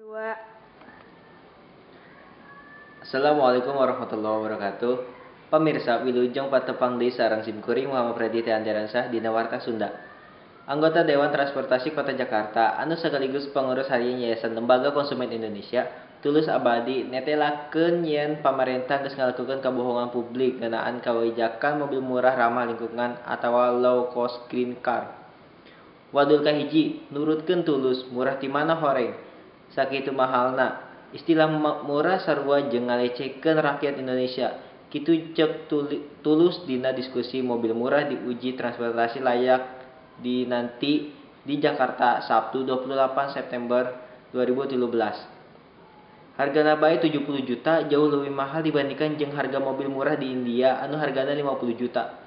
2. Assalamualaikum warahmatullahi wabarakatuh. Pamirsa, wilujeng patepang deui sareng simkuring Muhammad Freddy Teanderansyah dina Warta Sunda. Anggota Dewan Transportasi Kota Jakarta anu sekaligus pengurus harian Yayasan Lembaga Konsumen Indonesia, Tulus Abadi, netelakeun yen pamarentah geus ngalakukeun kabohongan publik ngeunaan kawijakan mobil murah ramah lingkungan atawa low cost green car. Wadul kahiji, nurutkeun Tulus, murah ti mana horeng? Sakitu mahalna. Istilah murah sarua jeung ngalecehkeun rakyat Indonesia. Kitu ceuk Tulus dina diskusi mobil murah diuji transportasi layak dinanti di Jakarta Sabtu 28 September 2013. Hargana bae 70 juta, jauh lebih mahal dibandingkan jeung harga mobil murah di India anu hargana 50 juta.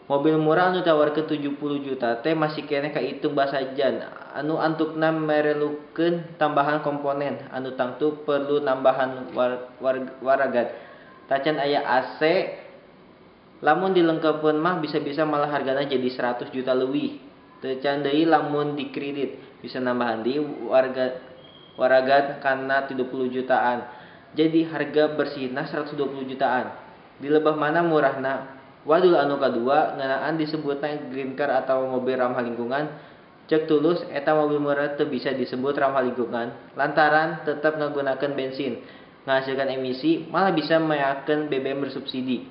Mobil murah anu ditawarkeun 70 juta teh masih keneh kaitung basajan anu antukna merelukeun tambahan komponen anu tangtu perlu nambahan waragad. Tacan aya AC, lamun dilengkepeun mah bisa-bisa malah hargana jadi 100 juta leuwih. Teu can deui lamun dikredit bisa nambahan deui waragad kana 30 jutaan. Jadi harga bersihna 120 jutaan. Di lebah mana murahna? Wadul anu kadua ngeunaan disebutna green car atau mobil ramah lingkungan. Ceuk Tulus eta mobil murah teu bisa disebut ramah lingkungan lantaran tetep ngagunakeun bensin, ngahasilkeun emisi, malah bisa meakeun BBM bersubsidi.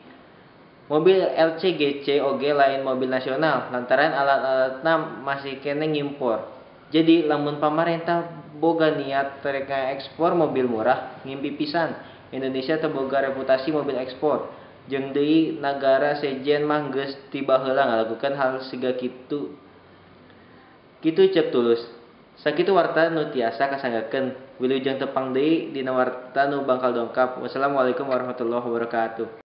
Mobil LCGC oge lain mobil nasional lantaran alat-alatna masih keneh ngimpor. Jadi lamun pamarentah boga niat rek ngaekspor mobil murah, ngimpi pisan. Indonesia teu boga reputasi mobil ekspor. Jeung deui nagara sejen mah geus ti baheula ngalakukeun hal siga kitu. Kitu ceuk Tulus. Sakitu warta nu tiasa kasanggakeun. Wilujeng tepang deui dina warta nu bakal dongkap. Wassalamualaikum warahmatullahi wabarakatuh.